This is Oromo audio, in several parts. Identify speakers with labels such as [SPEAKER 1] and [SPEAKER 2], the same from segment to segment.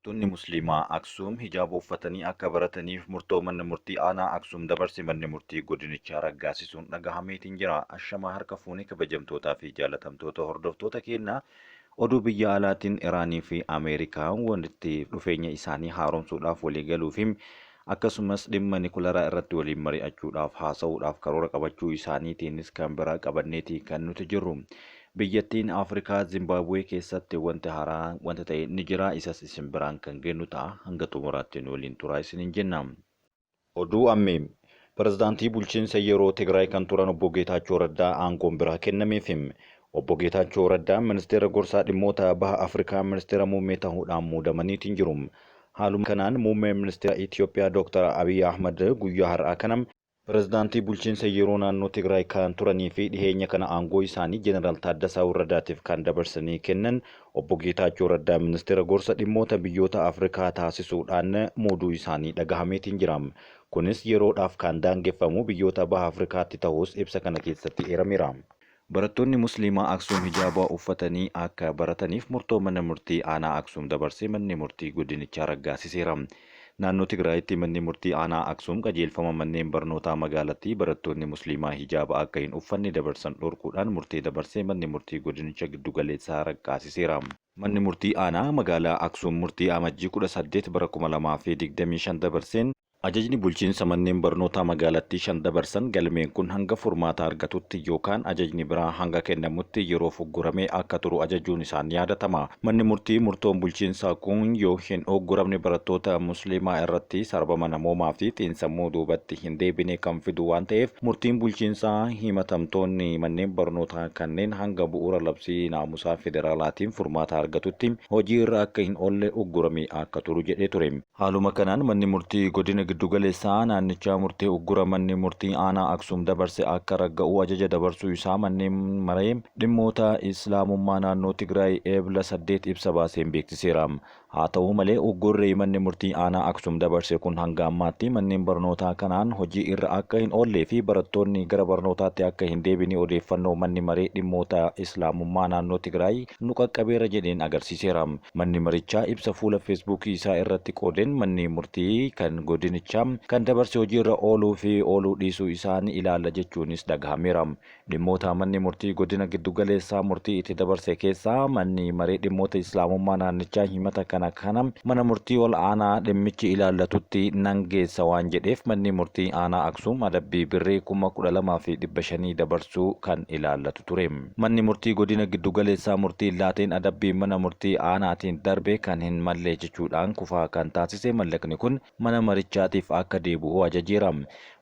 [SPEAKER 1] Barattoonni Musliimaa Aksuum hijaaba uffatanii akka barataniif murtoo manni murtii aanaa Aksuum dabarse manni murtii godinichaa raggaasisuun dhagahameetiin jira. Ashamaa harka fuunee kabajamtootaa fi jaalatamtoota hordoftoota keenyaa oduu biyya alaatiin Iraanii fi Ameerikaan walitti dhufeenya isaanii haaromsuudhaaf waliigaluu fi akkasumas dhimma nikularaa irratti waliin mari'achuudhaaf haasa'uudhaaf karoora qabachuu isaaniitiinis kan biraa qabanneeti kan nuti jirru. Biyyattiin Afrikaa Zimbaabuwee keessatti wanti haaraa wanta ta'e ni jira isas isin biraan kan geennu ta'a hanga xumuraatti nu waliin turaa isiniin jenna. Oduu ammee Pirezidaantii bulchiinsa yeroo Tigraay kan turan obbo Geetaachoo Raddaa aangoon biraa kennameef. Obbo Geetaachoo Raddaa ministeera gorsaa dhimmoota baha Afrikaa ministeera muummee ta'uudhaan muudamaniitiin jiru. Haaluma kanaan muummeen ministeera Itoophiyaa Dr. Abiy Ahmad guyyaa har'aa kana Pirezidaantii bulchiinsa yeroo naannoo Tigraay kan turanii fi dhiheenya kana aangoo isaanii Jeneraal Taaddasaa Warradaatiif kan dabarsanii kennan obbo Geetaachoo Raddaa ministeera gorsa dhimmoota biyyoota Afrikaa taasisuudhaan muuduu isaanii dhagahameetiin jira. Kunis yeroodhaaf kan daangeffamu biyyoota baha Afrikaatti ta'us ibsa kana keessatti eerameera. Barattoonni Musliimaa Aksuum hijaaba uffatanii akka barataniif murtoo mana murtii aanaa Aksuum dabarse manni murtii godinichaa raggaasiseera. Naannoo Tigraayitti manni murtii aanaa Aksuum qajeelfama manneen barnootaa magaalattii barattoonni Musliimaa hijaaba akka hin uffanne dabarsan dhorkuudhaan murtee dabarse manni murtii godinicha giddugaleessaa raggaasiseera. Manni murtii aanaa magaalaa Aksuum murtii Amajjii 18 bara 2025 dabarseen Ajajni bulchiinsa manneen barnootaa magaalattii 5 dabarsan galmeen kun hanga furmaata argatutti yookaan ajajni biraa hanga kennamutti yeroof ugguramee akka turu ajajuun isaa ni yaadatama. Manni murtii murtoon bulchiinsaa kun yoo hin ugguramne barattoota Musliimaa irratti sarbama namoomaa fi xiinsammuu duubatti hin deebine kan fidu waan ta'eef murtiin bulchiinsaa himatamtoonni manneen barnootaa kanneen hanga bu'uura labsii naamusaa federaalaatiin furmaata argatutti hojii irra akka hin oolle ugguramee akka turu jedhee ture. Haaluma kanaan manni murtii godina giddugaleessaa naannichaa murtee uggura manni murtii aanaa Aksuum dabarse akka ragga'u ajaja dabarsuu isaa manneen maree dhimmoota Islaamummaa naannoo Tigraay Eebla 8 ibsa baaseen beeksiseera. Haa ta'u malee uggurri manni murtii aanaa Aksuum dabarse kun hanga ammaatti manneen barnootaa kanaan hojii irra akka hin oollee fi barattoonni gara barnootaatti akka hin deebine odeeffannoo manni maree dhimmoota Islaamummaa naannoo Tigraay nu qaqqabeera jedheen agarsiiseera. Manni marichaa ibsa fuula Feesbuukii isaa irratti qoodeen manni murtii kan godinichaa kan dabarse hojiirra ooluu fi ooluu dhiisuu isaa ni ilaalla jechuunis dhagahameera. Dhimmoota manni murtii godina giddugaleessaa murtii itti dabarse keessaa manni maree dhimmoota Islaamummaa naannichaa himata kana kana mana murtii ol aanaa dhimmichi ilaallatutti nan geessa waan jedheef manni murtii aanaa Aksuum adabbii birrii 12,500 dabarsuu kan ilaallatu ture. Manni murtii godina giddugaleessaa murtii laateen adabbii mana murtii aanaatiin darbe kan hin malle jechuudhaan kufaa kan taasise mallaqni kun mana marichaatiif akka deebi'u ajajeera.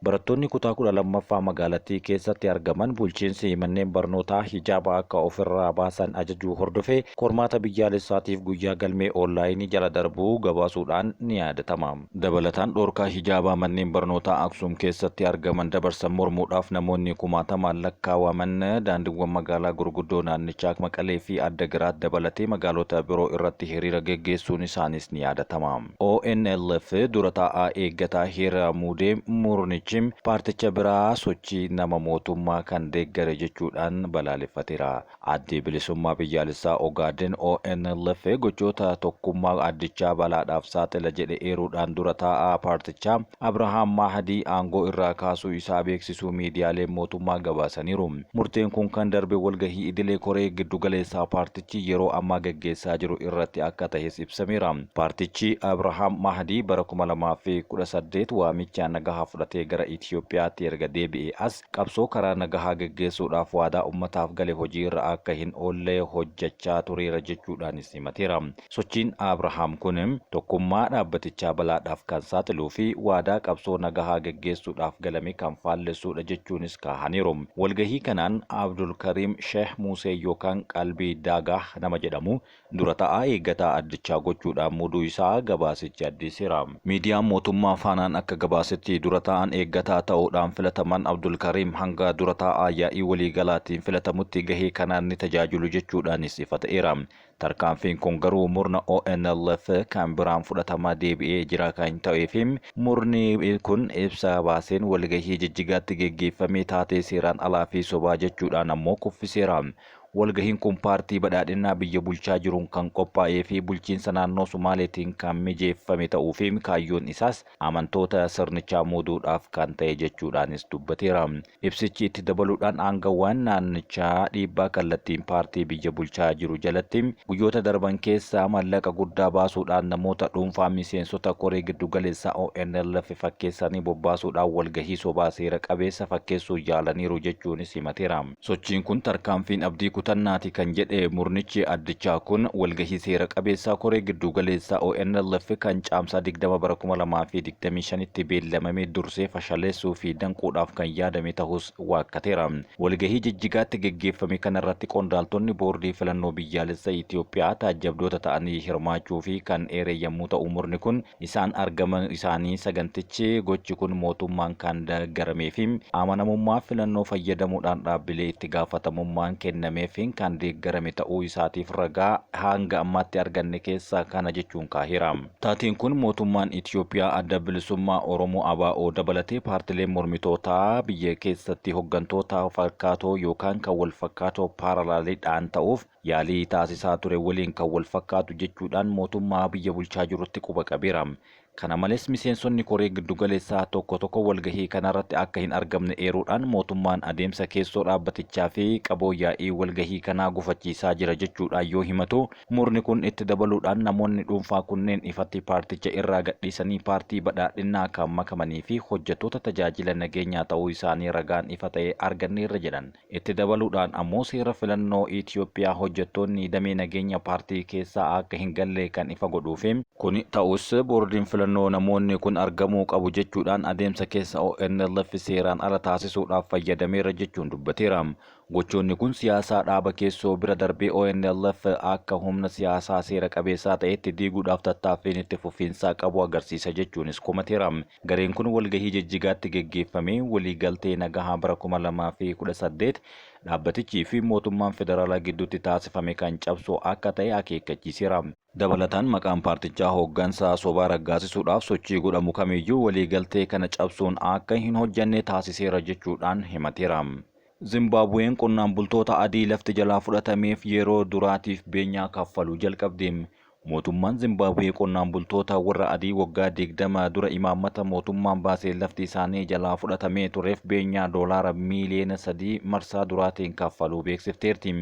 [SPEAKER 1] Barattoonni kutaa 12ffaa magaalattii keessatti argaman bulchiinsi manneen barnootaa hijaaba akka ofirraa baasan ajajuu hordofee qormaata biyyaalessaatiif guyyaa galmee oonlaayinii jala darbuu gabaasuudhaan ni yaadatama. Dabalataan dhorkaa hijaabaa manneen barnootaa Aksuum keessatti argaman dabarsan mormuudhaaf namoonni kumaatamaan lakkaawaman daandiiwwan magaalaa gurguddoo naannichaa Maqalee fi Addagiraat dabalatee magaalota biroo irratti hiriira geggeessuun isaaniis ni yaadatama. ONLF dura taa'aa eeggataa heera muudee murnichi paarticha biraa sochii nama mootummaa kan deeggare jechuudhaan balaaleffateera. Addi Bilisummaa Biyyaalessaa Ogaaden, ONLF, gochoota tokkummaa addichaa balaadhaaf saaxila jedhe eeruudhaan dura taa'aa paartichaa Abrahaam Maahadii aangoo irraa kaasuu isaa beeksisuu miidiyaaleen mootummaa gabaasaniiru. Murteen kun kan darbe walgahii idilee koree giddugaleessaa paartichi yeroo ammaa gaggeessaa jiru irratti akka tahes ibsameera. Paartichi Abrahaam Maahadii bara 2018 waamicha nagahaa fudhatee gara Itoophiyaatti erga deebi'ee as Qabsoo karaa nagahaa geggeessuudhaaf waadaa ummataaf gale hojiirra akka hin oolle hojjachaa tureera jechuudhaanis himateera. Sochiin Abrahaam kun tokkummaa dhaabbatichaa balaadhaaf kan saaxiluu fi waadaa qabsoo nagahaa geggeessuudhaaf galame kan faallessuudha jechuunis kaahaniiru. Walgahii kanaan Abdulkariim Sheeh Muusee yookaan Qalbii Daagaah nama jedhamu dura ta'aa eeggataa addichaa gochuudhaan muuduu isaa gabaasichi addeesseera. Miidiyaan mootummaa Faanaan akka gabaasetti dura taa'aan eeggataa ta'uudhaan filataman Abdulkariim hanga dura taa'aa yaa'ii waliigalaatiin filatamutti gahee kanaan ni tajaajilu jechuudhaanis ifa ta'eera. Tarkaanfiin kun garuu murna ONLF kan biraan fudhatama deebi'ee jira kan ta'ee fi murni kun ibsa baaseen walgahii Jijjigaatti geggeeffame taatee seeraan alaa fi sobaa jechuudhaan ammoo kuffiseera. Walgahiin kun paartii badhaadhinnaa biyya bulchaa jiruun kan qophaa'ee fi bulchiinsa naannoo Sumaaleetiin kan mijeeffame ta'uu fi kaayyoon isaas amantoota sirnichaa muuduudhaaf kan ta'e jechuudhaanis dubbateera. Ibsichi itti dabaluudhaan aangawaan naannichaa dhiibbaa kallattiin paartii biyya bulchaa jiru jalatti guyyoota darban keessa maallaqa guddaa baasuudhaan namoota dhuunfaa miseensota koree giddugaleessaa ONLF fakkeessanii bobbaasuudhaan walgahii sobaa seera qabeessa fakkeessuu yaalaniiru jechuunis himateera. Sochiin kun tarkaanfiin abdii kutannaati kan jedhe murnichi addichaa kun walgahii seera qabeessaa koree giddugaleessaa ONLF kan caamsaa 20 bara 2025tti beellamame dursee fashaleessuu fi danquudhaaf kan yaadame ta'us waakkateera. Walgahii Jijjigaatti geggeeffame kanarratti qondaaltonni boordii filannoo biyyaalessa Itoophiyaa taajjabdoota ta'anii hirmaachuu fi kan eere yommuu ta'u murni kun isaan argama isaanii sagantichi gochi kun mootummaan kan deeggaramee fi amanamummaa filannoo fayyadamuudhaan dhaabbilee itti gaafatamummaan kennameefiin kan deeggarame ta'uu isaatiif ragaa hanga ammaatti arganne keessaa kana jechuun kaaheera. Taateen kun mootummaan Itoophiyaa adda bilisummaa Oromoo ABO dabalatee paartileen mormitootaa biyya keessatti hooggantoota fakkaatoo yookaan kan wal fakkaatoo paaralaaliidhaan ta'uuf yaalii taasisaa ture waliin kan wal fakkaatu jechuudhaan mootummaa biyya bulchaa jirutti quba qabeera. Kana malees miseensonni koree giddugaleessaa tokko tokko walgahii kanarratti akka hin argamne eeruudhaan mootummaan adeemsa keessoo dhaabbatichaa fi qaboo yaa'ii walgahii kanaa gufachiisaa jira jechuudhaan yoo himatu murni kun itti dabaluudhaan namoonni dhuunfaa kunneen ifatti paarticha irraa gadhiisanii paartii badhaadhinnaa kan makamanii fi hojjettoota tajaajila nageenyaa ta'uu isaanii ragaan ifa ta'e arganneerra jedhan. Itti dabaluudhaan ammoo seera filannoo Itoophiyaa hojjettoonni damee nageenya paartii keessaa akka hin galle kan ifa godhuufi kun ta'us boordiin filannoo namoonni kun argamuu qabu jechuudhaan adeemsa keessa ONLF seeraan ala taasisuudhaaf fayyadameera jechuun dubbateera. Gochoonni kun siyaasaa dhaaba keessoo bira darbee ONLF akka humna siyaasaa seera qabeessaa ta'etti diiguudhaaf tattaaffiin itti fufiinsaa qabu agarsiisa jechuunis komateera. Gareen kun walgahii Jijjigaatti geggeeffame waliigaltee nagahaa bara 2018 dhaabbatichii fi mootummaan federaalaa gidduutti taasifame kan cabsu akka ta'e akeekkachiiseera. Dabalataan maqaan paartichaa hooggansa sobaa raggaasisuudhaaf sochii godhamu kamiyyuu waliigaltee kana cabsuun akka hin hojjanne taasiseera jechuudhaan himateera. Zimbaabuween qonnaan bultoota adii lafti jalaa fudhatameef yeroo duraatiif beenyaa kaffaluu jalqabde. Mootummaan Zimbaabuwee qonnaan bultoota warra adii waggaa 20 dura imaammata mootummaan baasee lafti isaanii jalaa fudhatamee tureef beenyaa doolaara miiliyoona 3 marsaa duraatiin kaffaluu beeksifteerti.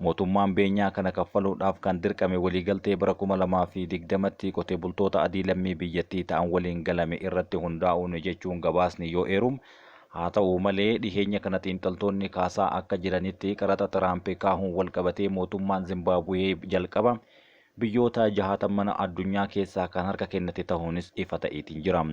[SPEAKER 1] Mootummaan beenyaa kana kaffaluudhaaf kan dirqame waliigaltee bara 2020tti qotee bultoota adii lammii biyyattii ta'an waliin galame irratti hundaa'uun jechuun gabaasni yoo eeru haa ta'u malee dhiheenya kana xiinxaltoonni kaasaa akka jiranitti qaraxa Tiraamp kaahuun wal qabatee mootummaan Zimbaabuwee jalqaba biyyoota 60 addunyaa keessaa kan harka kennate ta'uunis ifa ta'eetiin jira.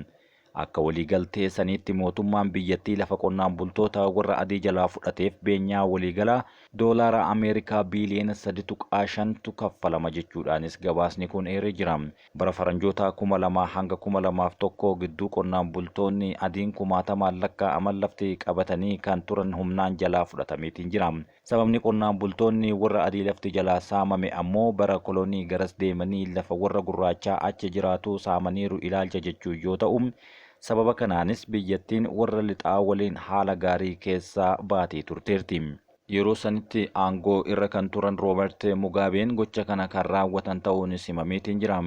[SPEAKER 1] Akka waliigaltee saniitti mootummaan biyyattii lafa qonnaan bultoota warra adii jalaa fudhateef beenyaa waliigalaa doolaara Ameerikaa biiliyoona 3.5tu kaffalama jechuudhaanis gabaasni kun eeree jira. Bara faranjoota 2000 hanga 2001 gidduu qonnaan bultoonni adiin kumaatamaan lakkaa'aman lafti qabatanii kan turan humnaan jalaa fudhatameetiin jira. Sababni qonnaan bultoonni warra adii lafti jalaa saamame ammoo bara kolonii garas deemanii lafa warra gurraachaa achi jiraatu saamaniiru ilaalcha jechuu yoo ta'u, sababa kanaanis biyyattiin warra lixaa waliin haala gaarii keessa baatee turteerti. Yeroo sanitti aangoo irra kan turan Roobert Mugaabeen gocha kana kan raawwatan ta'uunis himameetiin jira.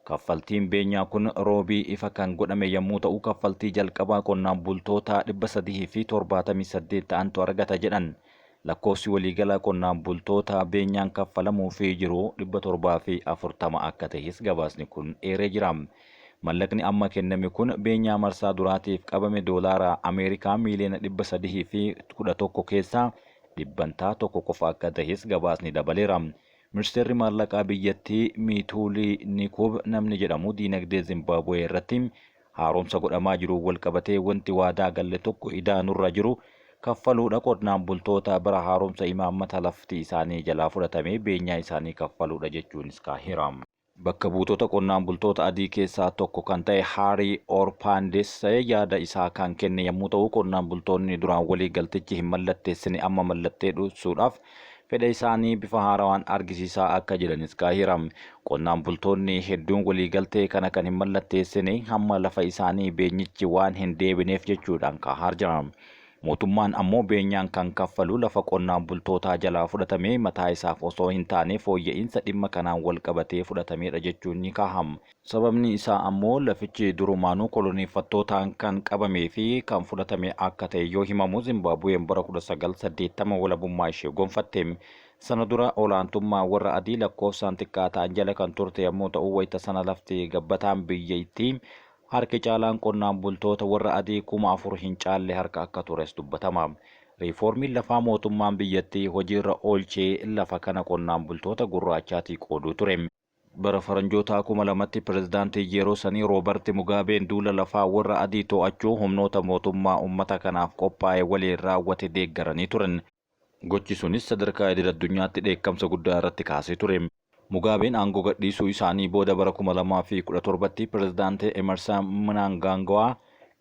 [SPEAKER 1] Kaffaltiin beenyaa kun roobii ifa kan godhame yommuu ta'u, kaffaltii jalqabaa qonnaan bultoota 378 ta'antu argata jedhan. Lakkoofsi waliigalaa qonnaan bultoota beenyaan kaffalamuufii jiru 740 akka ta'es gabaasni kun eeree jira. Mallaqni amma kenname kun beenyaa marsaa duraatiif qabame doolaara Ameerikaa miiliyoona 311 keessaa dhibbantaa tokko qofa akka ta'es gabaasni dabaleera. Ministeerri maallaqaa biyyattii Miituulii Nikuub namni jedhamu diinagdee Zimbaabuwee irratti haaromsa godhamaa jiru wal qabatee wanti waadaa galle tokko idaa nurra jiru kaffaluudha qonnaan bultoota bara haaromsa imaammata lafti isaanii jalaa fudhatamee beenyaa isaanii kaffaluudha jechuunis kaaheera. Bakka buutota qonnaan bultoota adii keessaa tokko kan ta'e Haarii Orpaandes yaada isaa kan kenne yommuu ta'u qonnaan bultoonni duraan walii galtichi hin mallatteessine amma mallattee dhufsuudhaaf fedha isaanii bifa haarawaan argisiisaa akka jiranis kaaheera. Qonnaan bultoonni hedduun waliigaltee kana kan hin mallatteessine hamma lafa isaanii beenyichi waan hin deebineef jechuudhaan kaahaa jira. Mootummaan ammoo beenyaan kan kaffalu lafa qonnaan bultootaa jalaa fudhatame mataa isaaf osoo hin taane fooyya'iinsa dhimma kanaan walqabatee fudhatameedha jechuun ni kaaham. Sababni isaa ammoo lafichi durumaanuu koloneeffattootaan kan qabamee fi kan fudhatame akka ta'e yoo himamu Zimbaabuween bara 1980 walabummaa ishee gonfatte. Sana dura olaantummaa warra adii lakkoofsaan xiqqaa ta'an jala kan turte yommuu ta'u wayita sana lafti gabbataan biyyattii harki caalaan qonnaan bultoota warra adii 4,000 hin caalle harka akka tures dubbatama. Riifoormiin lafaa mootummaan biyyattii hojiirra oolchee lafa kana qonnaan bultoota gurraachaatii qooduu ture. Bara faranjootaa 2000tti pirezidaantii yeroo sanii Roobarti Mugaabeen duula lafaa warra adii to'achuu humnoota mootummaa uummata kanaaf qophaa'e waliin raawwate deeggaranii turan. Gochi sunis sadarkaa idil-addunyaatti dheekkamsa guddaa irratti kaasee ture. Mugaabeen aangoo gadhiisuu isaanii booda bara 2017tti pirezidaantii Emerson Mnangagwa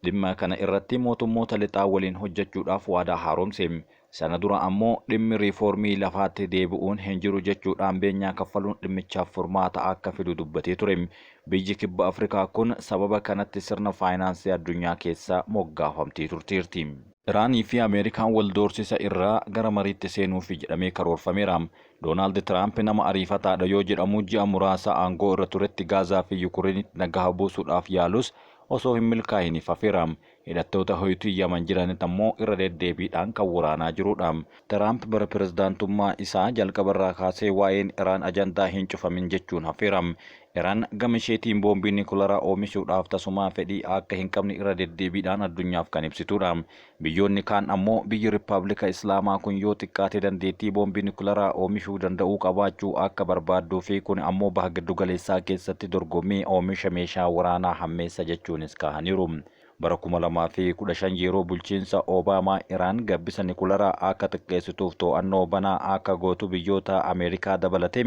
[SPEAKER 1] dhimma kana irratti mootummoota lixaa waliin hojjechuudhaaf waadaa haaromse. Sana dura ammoo dhimmi riifoormii lafaatti deebi'uun hin jiru jechuudhaan beenyaa kaffaluun dhimmichaaf furmaata akka fidu dubbatee ture. Biyyi kibba Afrikaa kun sababa kanatti sirna faayinaansii addunyaa keessa moggaafamtee turteerti. Iraanii fi Ameerikaan wal doorsisa irraa gara mariitti seenuufi jedhamee karoorfameera. Doonaald Tiraamp nama ariifataadha yoo jedhamu ji'a muraasa aangoo irra turetti Gaazaa fi Yukureenitti nagaa buusuudhaaf yaalus osoo hin milkaa'iniif hafeera. Hidhattoota Huutii Yaman jiranitti ammoo irra deddeebiidhaan kan waraanaa jirudha. Tiraamp bara pirezidaantummaa isaa jalqabarraa kaasee waa'een Iraan ajandaa hin cufamin jechuun hafeera. Iraan gama isheetiin boombii niwukilaraa oomishuudhaaf tasumaa fedhii akka hin qabne irra deddeebiidhaan addunyaaf kan ibsitudha. Biyyoonni kaan ammoo biyyi Riippaabilika Islaamaa kun yoo xiqqaate dandeettii boombii niwukilaraa oomishuu danda'uu qabaachuu akka barbaadduu fi kun ammoo baha giddugaleessaa keessatti dorgommii oomisha meeshaa waraanaa hammeessa jechuunis kaahaniiru. Bara 2015 yeroo bulchiinsa Obaamaa Iraan gabbisa niwukilaraa akka xiqqeessituuf to'annoo banaa akka gootu biyyoota Ameerikaa dabalatee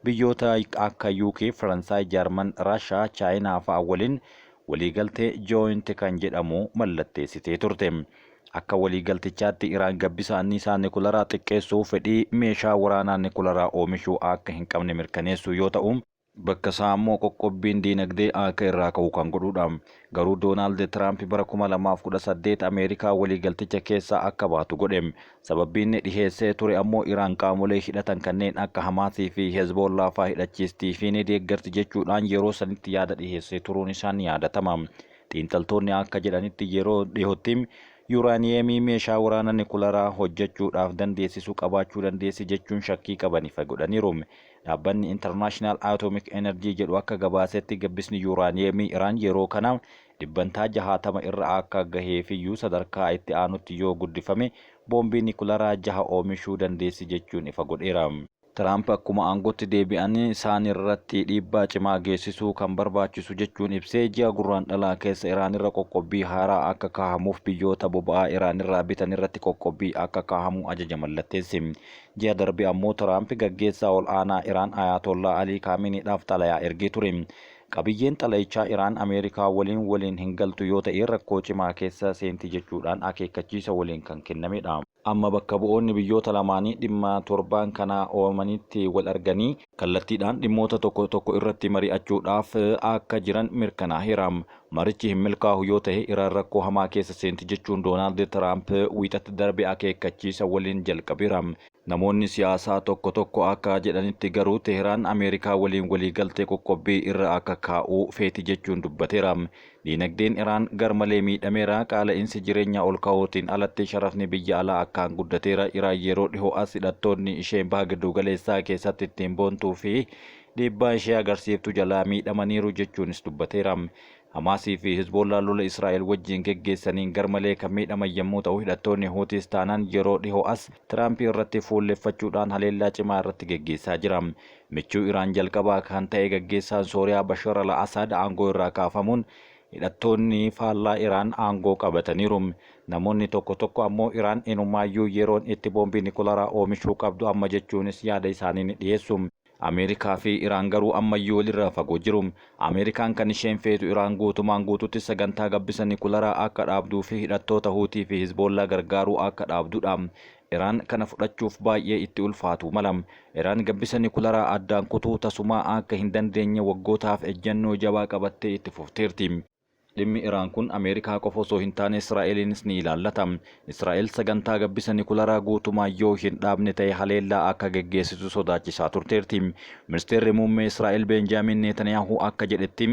[SPEAKER 1] biyyoota akka UK, Faransaay, Jaarman, Raashaa, Chaayinaa fa'a waliin waliigaltee joint kan jedhamu mallatteessitee turte. Akka waliigaltichaatti Iraan gabbisa anniisaa niwukilaraa xiqqeessuu fedhii meeshaa waraanaa niwukilaraa oomishuu akka hin qabne mirkaneessuu yoo ta'u, bakka isaa ammoo qoqqobbiin diinagdee akka irraa ka'u kan godhudha. Garuu Doonaald Tiraamp bara 2018 Ameerikaa waliigalticha keessaa akka baatu godhe. Sababbiin dhiheessee ture ammoo Iraan qaamolee hidhatan kanneen akka Hamaasii fi Hezbollaa fa'aa hidhachiistii fi ni deeggarti jechuudhaan yeroo sanitti yaada dhiheessee turuun isaa ni yaadatama. Xiinxaltoonni akka jedhanitti yeroo dhihootti yuuraaniyeemii meeshaa waraana niwukilaraa hojjechuudhaaf dandeessisu qabaachuu dandeessi jechuun shakkii qaban ifa godhaniiru. Dhaabbanni International Atomic Energy jedhu akka gabaasetti gabbisni yuuraaniyeemii Iraan yeroo kana dhibbantaa 60 irra akka gaheefiyyuu sadarkaa itti aanutti yoo guddifame boombii niwukilaraa jaha oomishuu dandeessi jechuun ifa godheera. Tiraamp akkuma aangootti deebi'an isaan irratti dhiibbaa cimaa geessisuu kan barbaachisu jechuun ibsee ji'a Gurraandhalaa keessa Iraan irra qoqqobbii haaraa akka kaahamuuf biyyoota boba'aa Iraan irraa bitan irratti qoqqobbii akka kaahamu ajaja mallatteesse. Ji'a darbe ammoo Tiraamp gaggeessaa ol aanaa Iraan Ayaatollaa Alii Kaaminiidhaaf xalayaa ergee ture. Qabiyyeen xalayichaa Iraan Ameerikaa waliin waliin hin galtu yoo ta'e rakkoo cimaa keessa seenti jechuudhaan akeekkachiisa waliin kan kennamedha. Amma bakka bu'oonni biyyoota lamaanii dhimma torbaan kana Oomanitti wal arganii kallattiidhaan dhimmoota tokko tokko irratti mari'achuudhaaf akka jiran mirkanaa'eera. Marichi hin milkaa'u yoo ta'e Iraan rakkoo hamaa keessa seenti jechuun Doonaald Tiraamp wiixata darbe akeekkachiisa waliin jalqabeera. Namoonni siyaasaa tokko tokko akka jedhanitti garuu Teheraan Ameerikaa waliin waliigaltee qoqqobbii irra akka kaa'u feeti jechuun dubbateera. Diinagdeen Iraan garmalee miidhameera. Qaala'insi jireenyaa ol ka'uutiin alatti sharafni biyya alaa akkaan guddateera. Iraan yeroo dhihoo as hidhattoonni isheen baha giddugaleessaa keessatti ittiin boontuu fi dhiibbaa ishee agarsiiftu jalaa miidhamaniiru jechuunis dubbateera. Hamaasii fi Hizboollaan lola Israa'el wajjin geggeessaniin garmalee kan miidhaman yommuu ta'u hidhattoonni Huutiis taanaan yeroo dhihoo as Tiraamp irratti fuulleffachuudhaan haleellaa cimaa irratti geggeessaa jira. Michuu Iraan jalqabaa kan ta'e gaggeessaan Sooriyaa Bashar al-Assad aangoo irraa kaafamuun hidhattoonni faallaa Iraan aangoo qabataniiru. Namoonni tokko tokko ammoo Iraan inumaayyuu yeroon itti boombii niwukilaraa oomishuu qabdu amma jechuunis yaada isaanii ni dhiyeessu. Ameerikaa fi Iraan garuu ammayyuu walirraa fagoo jiru. Ameerikaan kan isheen feetu Iraan guutumaan guututti sagantaa gabbisa niwukilaraa akka dhaabduu fi hidhattoota Huutii fi Hizboollaa gargaaruu akka dhaabdudha. Iraan kana fudhachuuf baay'ee itti ulfaatuu mala. Iraan gabbisa niwukilaraa addaan kutuu tasumaa akka hin dandeenye waggootaaf ejjennoo jabaa qabattee itti fufteerti. Dhimmi Iraan kun Ameerikaa qofa osoo hin taane Israa'eliinis ni ilaallata. Israa'el sagantaa gabbisa nikularaa guutumaan yoo hin dhaabne ta'e haleellaa akka geggeessitu sodaachisaa turteerti. Ministeerri muummee Israa'el Beenjaamin Neetaniyaahuu akka jedhetti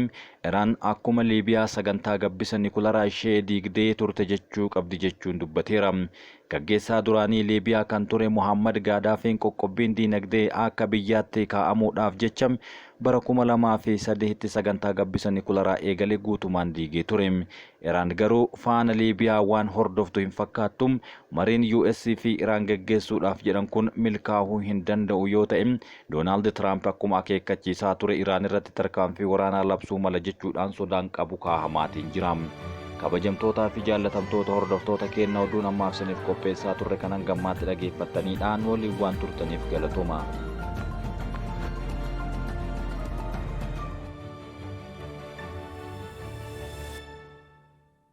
[SPEAKER 1] Iraan akkuma Liibiyaa sagantaa gabbisa nikularaa ishee diigdee turte jechuu qabdi jechuun dubbateera. Gaggeessaa duraanii Liibiyaa kan ture Mohaammad Gaadaafiin qoqqobbiin diinagdee akka biyyaatti kaa'amuudhaaf jecha bara 2003tti sagantaa gabbisa nikularaa eegale guutumaan diigee ture. Iraan garuu faana Liibiyaa waan hordoftu hin fakkaattu. Mariin US fi Iraan gaggeessuudhaaf jedhan kun milkaa'uu hin danda'u yoo ta'e Doonaald Tiraamp akkuma akeekkachiisaa ture Iraan irratti tarkaanfii waraanaa labsuu mala jechuudhaan sodaan qabu kaahamaatiin jira. Kabajamtootaa fi jaallatamtoota hordoftoota keenna oduun ammaaf isiniif qopheessaa turre kan hanga ammaatti dhageeffattaniidha. Nu waliin waan turtaniif galatooma.